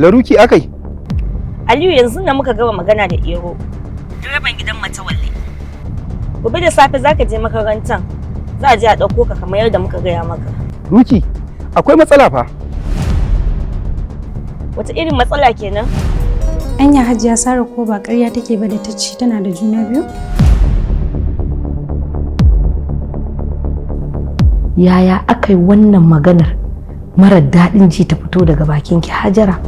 Laruki akai? Aliyu, yanzu na muka gama magana da Iro. Direban gidan Matawalle. Gobe da safe zaka je makarantan. Za a je a ɗauko ka kamar yadda muka gaya maka. Ruki, akwai matsala fa. Wata irin matsala kenan? Anya Hajiya Sara ko ba ƙarya take ba da ta ce tana da juna biyu? Yaya aka yi wannan maganar marar daɗin ji ta fito daga bakinki, Hajara?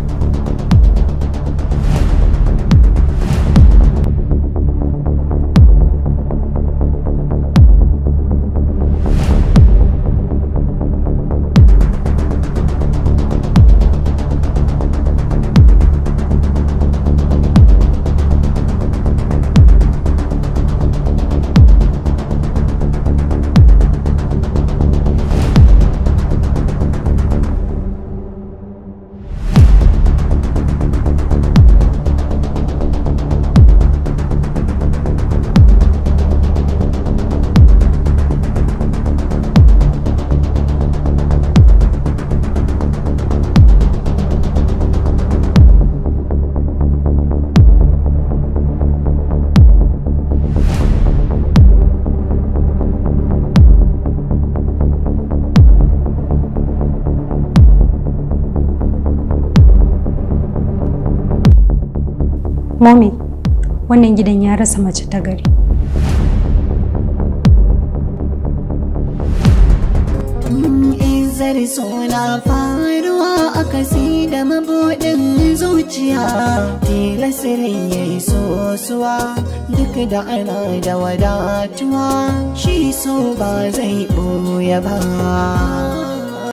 Mommy, wannan gidan ya rasa mace ta gari. Izar suna faruwa a kasi da mabuɗin zuciya, tilasirin ya yi sosuwa duk da ana da wadatuwa, shi so ba zai ɓoye ba.